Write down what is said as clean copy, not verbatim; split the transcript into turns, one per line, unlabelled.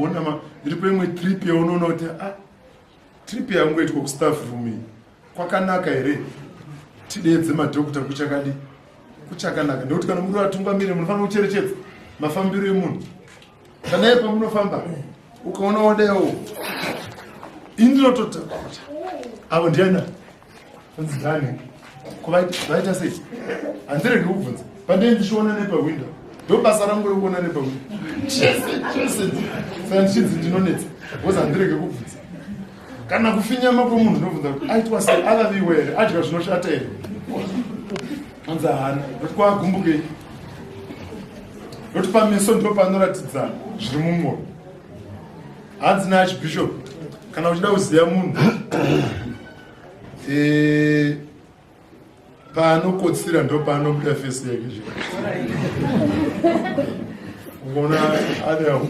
Ona, iripo imwe trip yaunoona kuti ah, trip yangoitwa kustaff room iyi kwakanaka here? Tidedze madhokota, kuchakadi kuchakanaka, nekuti kana muri vatungamiri munofanira kucherechedza mafambiro emunhu. Kana iye pamunofamba ukaona wadewo, ini ndinotota avo ndiana anzi ndani, vaita sei? Handiregi kubvunza. Pandei ndichiona nepahwindo, ndo basa rangu rekuona nepahwindo chese chese. Saka ndichinzi ndinonetsa because handirege kubvunza. Kana kufinyama kwemunhu ndinobvunza kuti aitwa sei, avaviwa here, adya zvinoshata here? Anzi haana. Noti kwagumbukei? Noti pameso ndo panoratidza zviri mumwoyo. Hanzi naArchbishop, kana uchida kuziva munhu, paanokotsira ndo paanobuda face yake. Zvi ukaona anewo